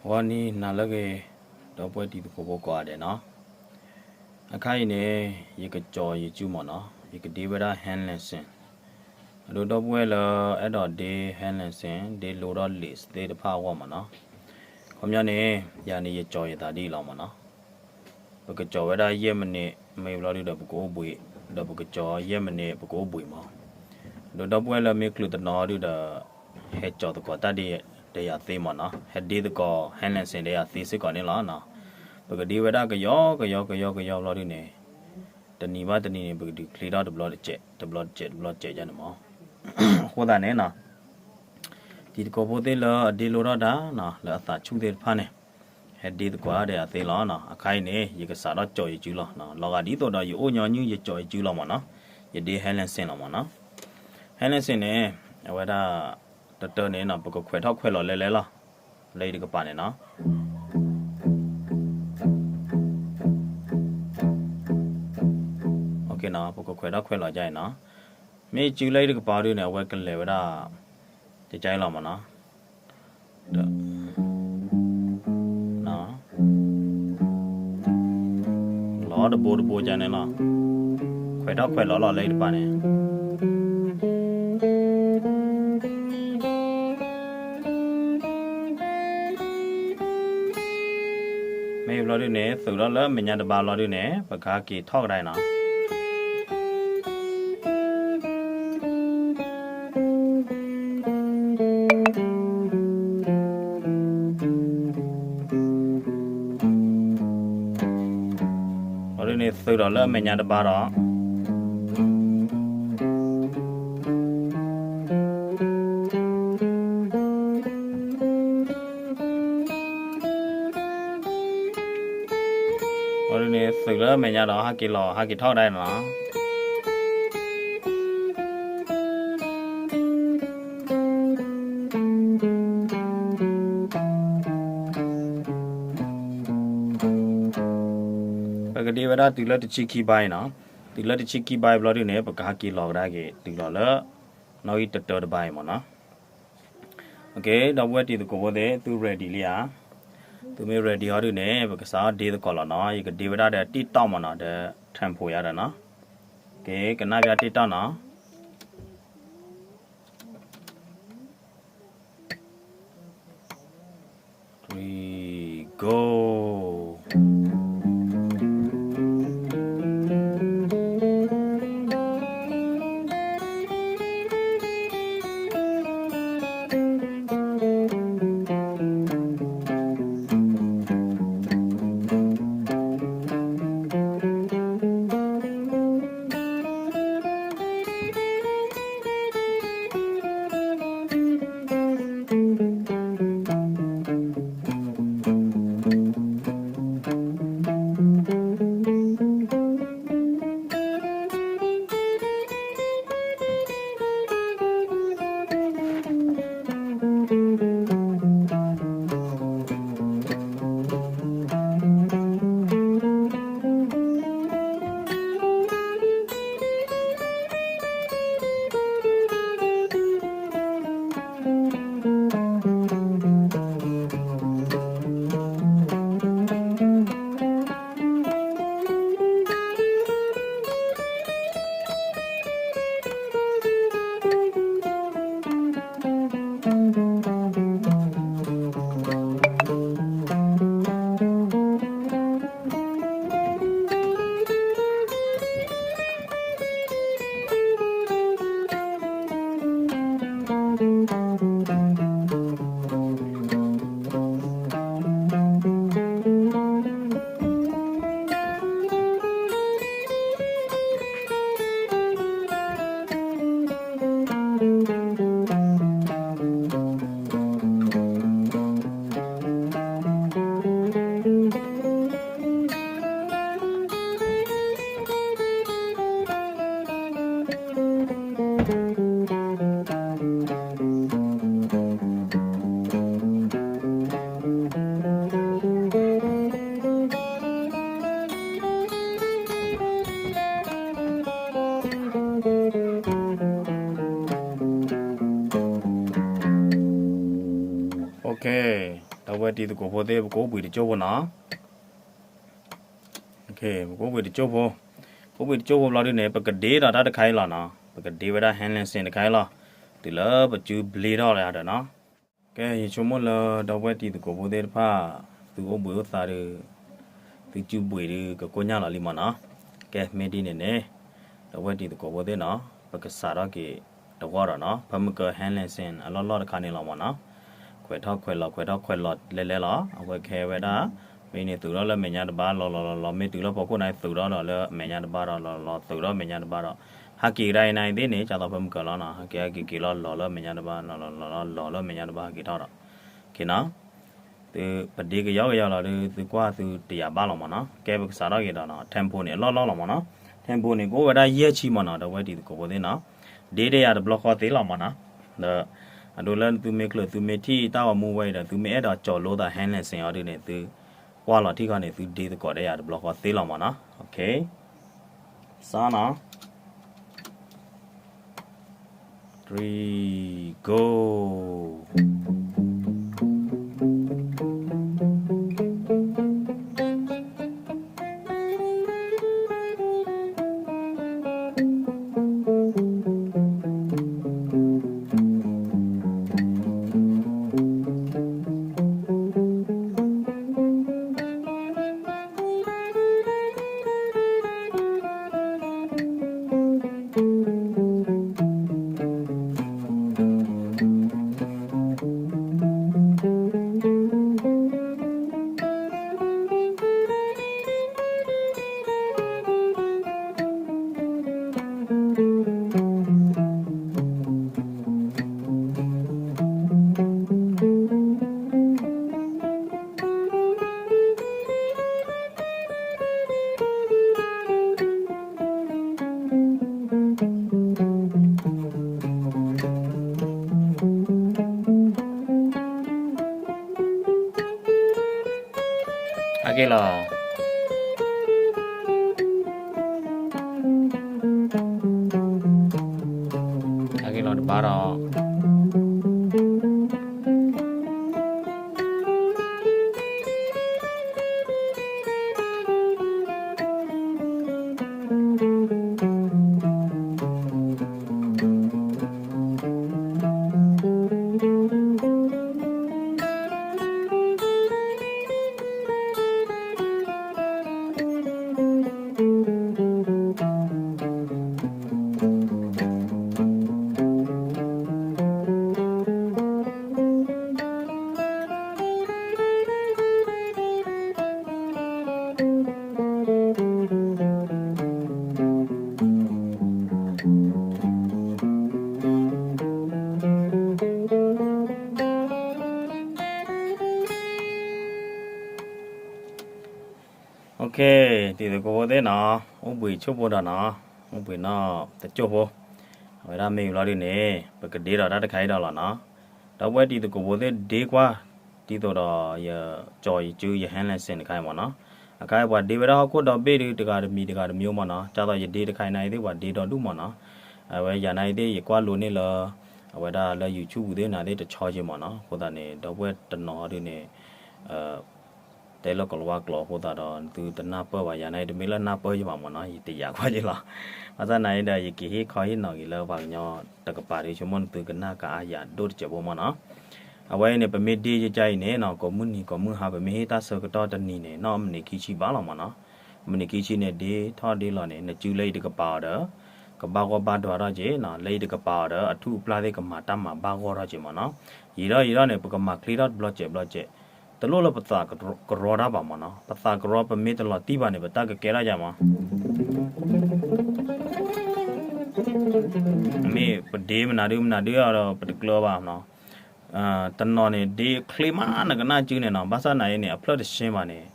ဂီၤနံၤနၤလၢအဂ့ၤ, ဒီပုၢ်ဝဲၢ်တံၤသကိးဖိကိးဂၤဒဲးနီၤ, အခါအံၤန့ၣ် ယကကၠီၤယစုမ့ၢ်နီၤ, ယကဒ့ဝဲဒၣ် hand lesson, အဒိဒီပုၢ်ဝဲၢ်လၢအဲၣ်ဒိးဒ့ hand lesson ဒ့လိဒီး lead သ့ၣ်တဖၣ်အဂီၢ်မ့ၢ်နီၤ, ခီပညီန့ၣ် ယၤန့ၣ်ယကၠီၤယသးဒ်အံၤလီၤမ့ၢ်နီၤ, ပကကၠီၤဝဲဒၣ်ယဲၢ်မံးနံး မ့ၢ်ဘျီဒုဒီးပကအိၣ်ဘှံး, ဒီးပကကၠီၤယဲၢ်မံးနံး ပကအိၣ်ဘှံးမ့ၢ်, အဒိဒီပုၢ်ဝဲၢ်လၢမ့ၢ်ချုးတနီၤဒုဒီး ဟဲကၠီၤသကိးတၢ်ဒ့ဒီးယၤသ့မ့ၢ်နီၤ, ဟဲဒ့သကိး hand lesson ဒီးယၤသ့စ့ၢ်ကီးန့ၣ်လီၤ. ပကဒ့ဝဲဒၣ်ကယီကယီကယီကယီဘျီဒုန့ၣ်, တနံၤဘၣ်တနံၤန့ၣ် ပကဒုးချ့ထီၣ်တဘျီတစဲး တဘျီတစဲး တဘျီတစဲးယါန့ၣ်မ့ၢ်, အဃိသတးန့ၣ်နီၤ တံၤသကိးဖိသ့ၣ်လၢအဒ့လိထီၣ်တၢ်နီၤ လၢအသးဆူၣ်သ့ၣ်တဖၣ်န့ၣ်, ဟဲဒ့သကိးတၢ်ဒီးယၤသ့လီၤ. အခါအံၤန့ၣ် ယကစးထီၣ်ကၠီၤယစုလီၤ. လီၤဂာ်ဒ်သိးဒီးယအိၣ်ညီနုၢ်ယကၠီၤယစုလီၤမ့ၢ်နီၤ, ယဒ့ hand lesson လီၤမ့ၢ်နီၤ, hand lesson န့ၣ် အဝဲဒၣ် တတၢန့ၣ်နီၤ ပကခွဲးထီၣ်ခွဲးလီၤလဲလဲလီၤ, လၢယတကပၤန့ၣ်နီၤ ပကခွဲးထီၣ်ခွဲးလီၤဒ်အံၤနီၤ, မ့ၢ်ယစုလၢယတကပၤဒုန့ၣ် အဝဲကလဲၤဝဲဒၣ် ကကါအံၤလီၤမ့ၢ်နီၤ, လီၤတဘိတဘိကါန့ၣ်လီၤ, ခွဲးထီၣ်ခွဲးလီၤလီၤလၢယတကပၤန့ၣ် မ့ၢ်ဘျီဒုန့ၣ် သုးထီၣ်လၢအမဲာ်ညါတဘါဘျီဒုန့ၣ် ပကဟဲက့ၤထီၣ်ကဒါအံၤနီၤ, ဘျီဒုန့ၣ်သုးဒီးလၢအမဲာ်ညါတဘါဒီး ဘျီဒုန့ၣ်သုးလၢအမဲာ်ညါဒီး ဟဲက့ၤလီၤ ဟဲက့ၤထီၣ်ကဒါအံၤနီၤ. ပကဒ့ဝဲဒၣ်တုၤလၢတဆံခံဘါအံၤနီၤ, တုၤလၢတဆံခံဘါအံၤဘျီဒုန့ၣ် ပကဟဲက့ၤလီၤကဒါက့ၤ တုၤလီၤလၢ နီၣ်ဂံၢ်တတၢတဘါအံၤမ့ၢ်နီၤ. ဒီပုၢ်ဝဲၢ်တံၤသကိးဖိသ့ၣ် သု ready လံဧါ, သုမ့ၢ် ready ဟီဒုန့ၣ် ပကစးထီၣ်ဒ့သကိးလီၤနီၤ, ယကဒ့ဝဲဒၣ်ဒီး TikTok မ့ၢ်နီၤ, ဒီး tempo ယါဒီးနီၤ, ကနၣ်ပၠး TikTok နီၤ. Three, go. ဝဲတံၤသကိးဖိသ့ၣ် ပကအိၣ်ဘှံးတကၠိၢ်ဖိနီၤ. ပကအိၣ်ဘှံးတကၠိၢ်ဖိ, ပကအိၣ်ဘှံးတကၠိၢ်ဖိဘျီဒုန့ၣ် ပကဒ့ဒီးတၢ်တခါအံၤလီၤနီၤ. ပကဒ့ဝဲဒၣ် hand lesson တခါအံၤလီၤ. တုၤလၢပစုဘျ့ထီၣ်လၢဒီးနီၤ. ကဲ ယဆိကမိၣ်လၢဒီပုၢ်ဝဲၢ်တံၤသကိးဖိသ့ၣ်တဖၣ် သုအိၣ်ဘှံးအိၣ်သါဒီး သုစုဘှံးဒီး ကကိညၢ်လီၤလံမ့ၢ်နီၤ. ကဲ မ့ၢ်ဒ်န့ၣ်န့ၣ် ဒီပုၢ်ဝဲၢ်တံၤသကိးဖိသ့ၣ်နီၤ ပကစးထီၣ်က့ၤတဝီဒီးနီၤ ဖဲမုၢ်က hand lesson အလီၢ်လီၢ်တခါန့ၣ်လီၤမ့ၢ်နီၤ. ခွဲးထီၣ်ခွဲးလီၤ ခွဲးထီၣ်ခွဲးလီၤလဲၤလဲၤလီၤ. အဝဲကဟဲဝဲဒၣ် မ့ၢ်န့ၣ်သုးထီၣ်လၢမဲာ်ညါတဘၣ် လီၤလီၤလီၤလီၤ မ့ၢ်တုၤလၢဖီခိၣ်န့ၣ် သုးထီၣ်ဒီးလၢမဲာ်ညါတဘၣ်ဒီး လီၤလီၤသုးထီၣ်မဲာ်ညါတဘၣ်ဒီး ဟးက့ၤကဒါအံၤန့ၣ်သ့ၣ်န့ၣ် ကသိးဖဲမုၢ်ကလီၤနီၤ ဟးက့ၤဟးက့ၤက့ၤလီၤ လီၤလၢမဲာ်ညါတဘၣ် လီၤလီၤလီၤလီၤလီၤလၢမဲာ်ညါတဘၣ် ဟးက့ၤထီၣ်ဒီး က့ၤနီၤ သုပဒ့ကယီကယီလီၤဒီး သုကွၢ်သုတယာ်ဘၣ်လီၤမ့ၢ်နီၤ. ကဲ ပကစးထီၣ်က့ၤဒီးနီၤ tempo န့ၣ် အလီၢ်လီၢ်လီၤမ့ၢ်နီၤ. tempo န့ၣ် ကအိၣ်ဝဲဒၣ်ယဲၢ်ဆံမ့ၢ်နီၤ ဒီပုၢ်ဝဲၢ်တံၤသကိးဖိသ့ၣ်နီၤ. ဒ့တယာ်တဘျီဃီသ့လီၤမ့ၢ်နီၤ. ဒီး အဒိလၢသုမ့ၢ်ချုးသုမ့ၢ်ထံၣ်တၢ်ဂီၤမူဝဲအံၤဒီး သုမ့ၢ်အဲၣ်ဒိးကၠီၤလိသး hand lesson အီၤဒုန့ၣ် သုကွၢ်လီၤထံၣ်ဃီန့ၣ် သုဒ့သကိးတယာ်တဘျီဃီသ့လီၤမ့ၢ်နီၤ. စးနီၤ three, go. အက့ၤလီၤ အက့ၤလီၤတဘၣ်ဒီး တံၤသကိးဖိသ့ၣ်နီၤ အိၣ်ဘှံးဆိၣ်ဖိဒီးနီၤ အိၣ်ဘှံးနီၣ်တကၠိၢ်ဖိ အဝဲဒၣ်မ့ၢ်ဘျီဒုန့ၣ် ပကဒ့ဒီးတၢ်တခါအံၤဒီးလီၤနီၤ. ဒီပုၢ်ဝဲၢ်တံၤသကိးဖိသ့ၣ်ဒ့ကွၢ် ဒ်သိးဒီးယကၠီၤယစု ယ hand lesson တခါအံၤမ့ၢ်နီၤ. အခါအံၤပှၤဒ့ဝဲဒၣ်ဟီၣ်ခိၣ်ဒီဘ့ၣ်ဒု တဂၤတမံၤတဂၤတမံၤမ့ၢ်နီၤ. ဒ်သိးယဒ့တခါအံၤန့ၣ်သ့ၣ် ပှၤဒ့ဒီဒူၣ်မ့ၢ်နီၤ. အဝဲယၤန့ၣ်သ့ၣ် ယကွၢ်လိန့ၢ်လၢ အဝဲဒၣ်လၢ YouTube သ့ၣ်န့ၣ်သ့ၣ်တဆီက့ၤမ့ၢ်နီၤ. အဃိသတးန့ၣ် ဒီပုၢ်ဝဲၢ်တနီၤဒုန့ၣ် တဲလၢကိၤလၤဝါကျိာ်အဃိသတးဒီး သုတနၢ်ပၢၢ်ဘၣ် ယၤန့ၣ် တမ့ၢ်လၢနၢ်ပၢၢ်ယဘၣ်မ့ၢ်နီၤ ယတယာ်ကွၢ်ယလီၤ. ဘၣ်ဆၣ်သနာ်အံၤဒီး ယကဟ့ၣ်ခီဟ့ၣ်နီၤက့ၤလၢပှၤကညီတကပၤဒီး ဆိကမိၣ်နသုကနၣ်ကအါယၤဒိၣ်တစဲးဖိမ့ၢ်နီၤ. အဝဲအံၤန့ၣ် ပမ့ၢ်ဒ့ယကါအံၤန့ၣ်နီၤ ကိးမုၢ်နံၤကိးမုၢ်ဟါ ပမ့ၢ်ဟ့ၣ်တၢ်ဆၢကတီၢ်တနံၤန့ၣ် နီၢ်မံးနံးခံဆံဘၣ်လီၤမ့ၢ်နီၤ. မံးနံးခံဆံန့ၣ် ဒ့ထီၣ်ဒ့လီၤန့ၣ် နစုလၢယတကပၤအီၤဒီး ကဘၣ်ဂီၢ်ဘၣ်ဒွးထီၣ်က့ၤနီၤ လၢယတကပၤအီၤဒီး အထူၣ်အပျၢ်သ့ၣ်ကမၤတၢ်မၤဘၣ်ဂီၢ်ထီၣ်က့ၤမ့ၢ်နီၤ. ယံာ်ထီၣ်ယံာ်ထီၣ်န့ၣ် ပကမၤချ့ထီၣ်တဘျီစဲးဘျီစဲး တလိၣ်လၢပသးကရီတၢ်ဘၣ်မ့ၢ်နီၤ. ပသးကရီပမ့ၢ်တလီၤတံၢ်ဘၣ်န့ၣ် ပတၢ်ကကဲထီၣ်ယၤမ့ၢ် မ့ၢ်ပဒ့မနုၤဒုမနုၤဒုဒီး ပတကျၢၤဘၣ်နီၤ. တနီၤန့ၣ် ဒ့ချ့မး နကနၣ်စုန့ၣ်နီၤ. ဘၣ်ဆၣ်သနာ်အံၤန့ၣ် အဖျၢၣ်တဆှဲဘၣ်န့ၣ်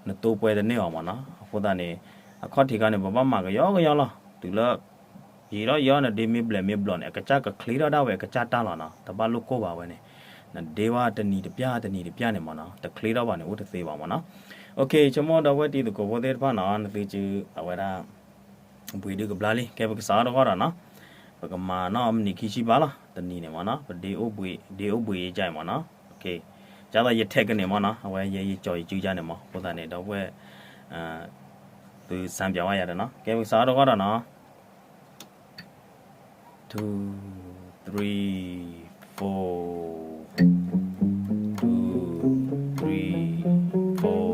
နတိပှဲၤတန့ၢ်အီၤမ့ၢ်နီၤ. အဃိသတးန့ၣ် အခီၣ်ထံးခါန့ၣ် ပဘၣ်မၤကယီကယီလီၤ. တုၤလၢ ယံာ်ထီၣ်ယံာ်ထီၣ်န့ၣ် ဒ့မ့ၢ်ဘျဲးမ့ၢ်ဘျီးန့ၣ် အကစၢ်ကချ့ထီၣ်ဒၣ်ဝဲအကစၢ်တၢ်လီၤနီၤ. တဘၣ်လိၣ်ကိၢ်ဘၣ်ဝဲန့ၣ် နဒ့ဝဲတနံၤတပျၢ်တနံၤတပျၢ်န့ၣ်မ့ၢ်နီၤ တချ့ထီၣ်ဘၣ်န့ၣ် အိၣ်တသ့ဘၣ်မ့ၢ်နီၤ. ဆိကမိၣ်ဒီပုၢ်ဝဲၢ်တံၤသကိးဖိသ့ၣ်တဖၣ်နီၤ နသုစု အဝဲဒၣ် ဘှံးဒုကဘျါလံ ကဲပကစးထီၣ်တဂီၢ်ဒီးနီၤ. ပကမၤနီၢ်မံးနံးခံဆံဘၣ်လီၤ တနံၤန့ၣ်မ့ၢ်နီၤ ပဒ့အိၣ်ဘှံး ဒ့အိၣ်ဘှံးယကါအံၤမ့ၢ်နီၤ. ဒ်သိးယထဲးကန့ၢ်မၢ်နီၤ, အဝဲယဲယကၠီၤယစုကါန့ၣ်မၢ်, အဃိသတးန့ၣ် ဒီပုၢ်ဝဲၢ် သုစံးပၠးဝဲယၤဒီးနီၤ, ကဲပကစးထီၣ်တဂီၢ်ဒီးနီၤ, two, three, four, two, three, four.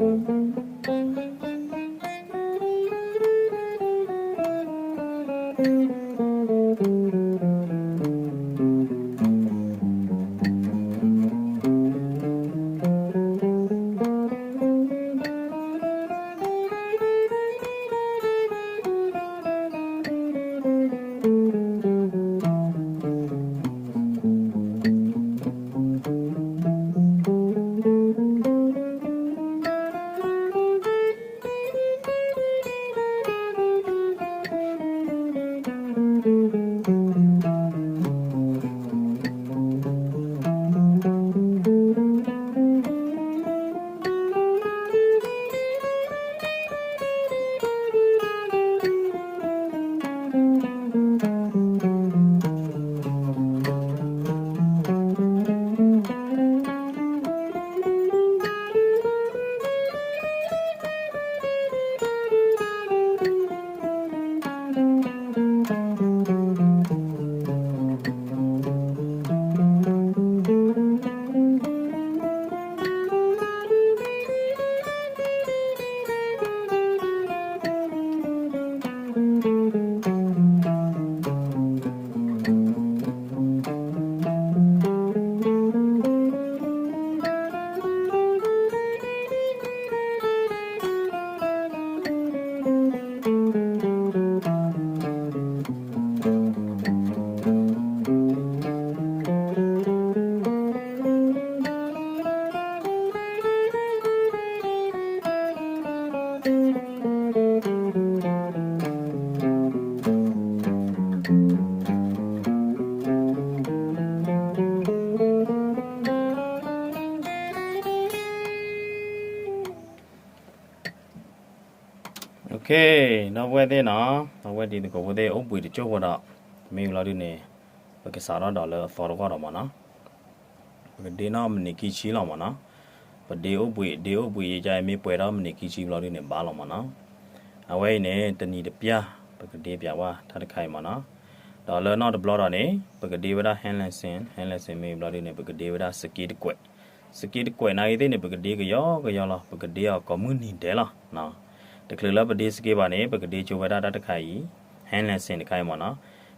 Okay, ဒီပုၢ်ဝဲၢ်သ့ၣ်နီၤ, ဒီပုၢ်ဝဲၢ်တံၤသကိးဖိသ့ၣ် အိၣ်ဘှံးတစိၢ်ဖိဒီး မ့ၢ်ဘျီဒုန့ၣ် ပကစးထီၣ်ဒီးလၢအသီတဂီၢ်ဒီးမၢ်နီၤ. ပကဒ့နီၣ်မံးနံးခံဆံလီၤမၢ်နီၤ. ပဒ့အိၣ်ဘှံး, ဒ့အိၣ်ဘှံးယကါအံၤ မ့ၢ်ပှဲၤဒီးမံးနံးခံဆံဘျီဒုန့ၣ် ဘၣ်လီၤမၢ်နီၤ. အဝဲအံၤန့ၣ် တနံၤတပျၢ် ပကဒ့ပၠးဝဲတၢ်တခါအံၤမၢ်နီၤ. ဒီးလၢနီၣ်တဘျီဒီးန့ၣ် ပကဒ့ဝဲဒၣ် hand lesson, hand lesson မ့ၢ်ဘျီဒုန့ၣ် ပကဒ့ဝဲဒၣ် scale တကွဲး. Scale တကွဲးနာ်ဂ့ၤသ့ၣ်န့ၣ် ပကဒ့ကယီကယီလီၤ, ပကဒ့အီၤကိးမုၢ်နံၤဒဲးလီၤ. တချုးလၢပဒ့ scale ဘၣ်န့ၣ် ပကဒ့ကၠိဝဲဒၣ်တၢ်တခါအံၤ, hand lesson တခါအံၤမၢ်နီၤ.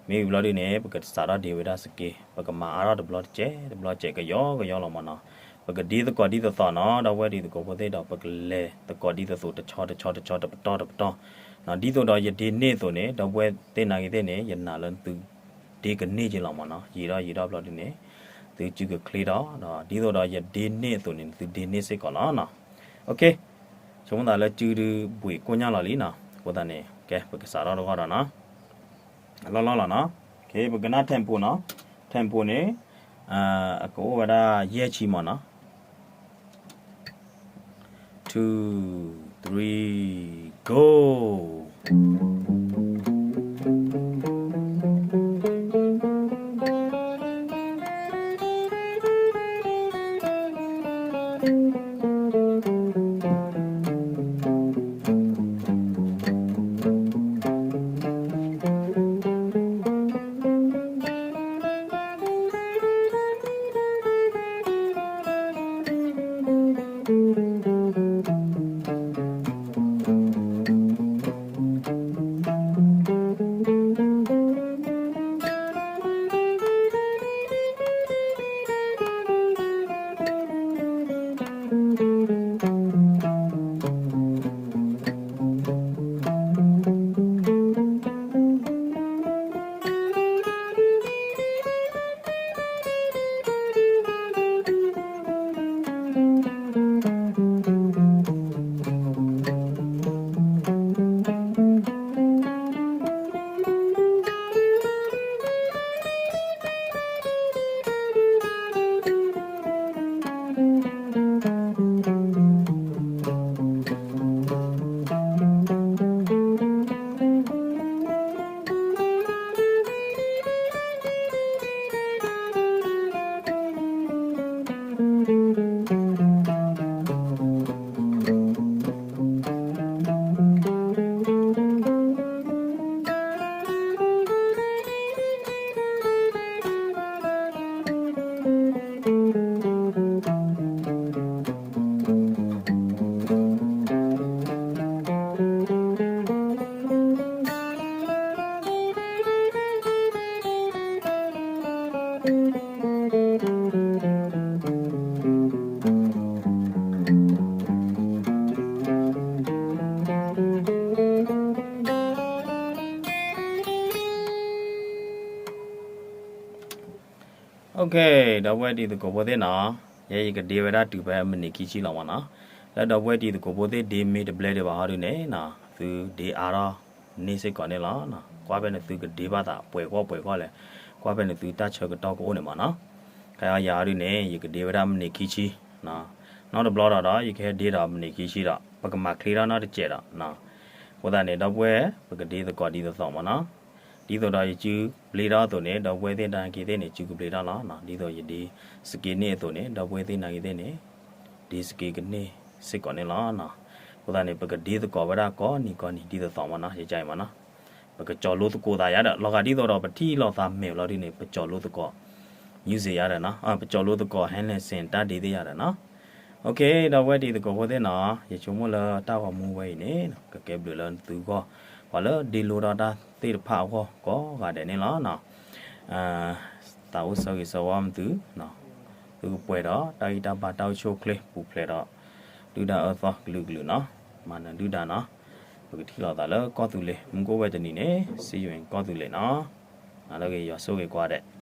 မ့ၢ်ဝံၤဘျီဒုန့ၣ် ပကစးထီၣ်ဒ့ဝဲဒၣ် scale, ပကမၤအါထီၣ်တဘျီတစဲး တဘျီတစဲးကယီကယီလီၤမၢ်နီၤ. ပကဒ့သကိးဒ်သိးသိးနီၤ, ဒီပုၢ်ဝဲၢ်တံၤသကိးဖိသ့ၣ်ဒီး ပကလဲၤသကိးဒ်သိးသိး တဆီတဆီတဆီ တပတီၢ်တပတီၢ်. ဒ်သိးဒီးယဒ့န့ၢ်အသိးန့ၣ် ဒီပုၢ်ဝဲၢ်သ့ၣ်နာ်ဂ့ၤသ့ၣ်န့ၣ် ယနာ်လၢသုဒ့ကန့ၢ်က့ၤလီၤမၢ်နီၤ. ယံာ်ဒီးယံာ်ဒီးဘျီဒုန့ၣ် သုစုကချ့ဒီး ဒီးဒ်သိးဒီးယဒ့န့ၢ်အသိးန့ၣ် သုဒ့န့ၢ်စ့ၢ်ကီးလီၤနီၤ. Okay, ဆိကမိၣ်သးလၢစုဒုဘှံးကိညၢ်လီၤလံနီၤ. အဃိသတးန့ၣ် ကဲ ပကစးထီၣ်တဂီၢ်ဒီးနီၤ. အလီၢ်လီၢ်လီၤနီၤ. Okay, ပကနၣ် tempo နီၤ. Tempo န့ၣ် အကအိၣ်ဝဲဒၣ်ယဲၢ်ဆံမၢ်နီၤ. Two, three, go. ကဲ, ဒီပုၢ်ဝဲၢ်တံၤသကိးဖိသ့ၣ်နီၤ, ယဲယကဒ့ဝဲဒၣ်တုၤဖဲမံးနံးခံဆံလီၤမ့ၢ်နီၤ. လၢဒီပုၢ်ဝဲၢ်တံၤသကိးဖိသ့ၣ်ဒ့မ့ၢ်တဘျဲဒံးဘၣ်ဟီဒုန့ၣ်နီၤ, သုဒ့အါထီၣ်န့ၢ်စ့ၢ်ကီးန့ၣ်လီၤ. ကွၢ်ဖဲန့ၣ်သုကဒ့ဘၣ်သးပှဲၤကီၢ်ပှဲၤကီၢ်လဲၣ်, ကွၢ်ဖဲန့ၣ်သုတၢ်ဆၢကတီၢ်ကအိၣ်န့ၣ်မ့ၢ်နီၤ. ခဲအံၤယၤဟီဒုန့ၣ် ယကဒ့ဝဲဒၣ်မံးနံးခံဆံ နီတဘျီဒီး ယကဟဲဒ့ဒီးမံးနံးခံဆံဒီး ပကမၤချ့ထီၣ်နီတစဲးဒီး, အဃိသတးန့ၣ် ဒီပုၢ်ဝဲၢ် ပကဒ့သကိးဒ်သိးသိးမ့ၢ်နီၤ. ဒ်သိးဒီးယစုဘျ့ထီၣ်အသိးန့ၣ် ဒီပုၢ်ဝဲၢ်သ့ၣ်တၢ်က့ၤသ့ၣ်န့ၣ် စုကဘျ့ထီၣ်လီၤ. ဒ်သိးယဒ့စက့န့ၢ်အသိးန့ၣ် ဒီပုၢ်ဝဲၢ်သ့ၣ်နာ်က့ၤသ့ၣ်န့ၣ် ဒ့စက့ကန့ၢ်စ့ၢ်ကီးန့ၣ်လီၤ. အဃိသတးန့ၣ် ပကဒ့သကိးဝဲဒၣ်ကိးနံၤကိးနံၤဒ်သိးသိးမ့ၢ်နီၤ, ယကအံၤမ့ၢ်နီၤ. ပကကၠီၤလိသကိးသးယၤဒီး လီၤဂာ်ဒ်သိးဒီးပထံၣ်လိာ်သးမဲာ်လီၤဒုန့ၣ် ပကၠီၤလိသကိး music ယၤဒီးနီၤ, ပကၠီၤလိသကိး ဟဲလဲၣ်စ့ၣ် တၢ်ဒ့သ့ၣ်ယၤဒီးနီၤ. ဒီပုၢ်ဝဲၢ်တံၤသကိးဖိသ့ၣ်နီၤ, ယဆိကမိၣ်လၢတၢ်ဂီၤမူဝဲအံၤန့ၣ် ကကဲဘျုးလၢသုဂီၢ်, ပှၤလၢဒ့လိတၢ်သ့ၣ်တဖၣ်အဂီၢ်ကိးဂၤဒဲးန့ၣ်လီၤ. သးအိၣ်ဆၢဂ့ၤဆၢဝါမသု, သုကပှဲၤဒီးတၢ်ဂံၢ်တၢ်ဘါတၢ်အိၣ်ဆူၣ်အိၣ်ချ့ ပူၤဖျဲးဒီး ဒုၣ်ဒါအၢသီကလုာ်ကလုာ်နီၤ, မၤနၢၤဒုၣ်ဒါနီၤ. ပကထံၣ်လိာ်သးလၢကီၢ်သူလ့ၤ မူခိၣ်ဝဲၢ်တနံၤန့ၣ် စံယိၤကီၢ်သူလ့ၤနီၤ. နလၢဂ့ၤ ယွၤဆိၣ်ဂ့ၤကွၢ်ဒဲး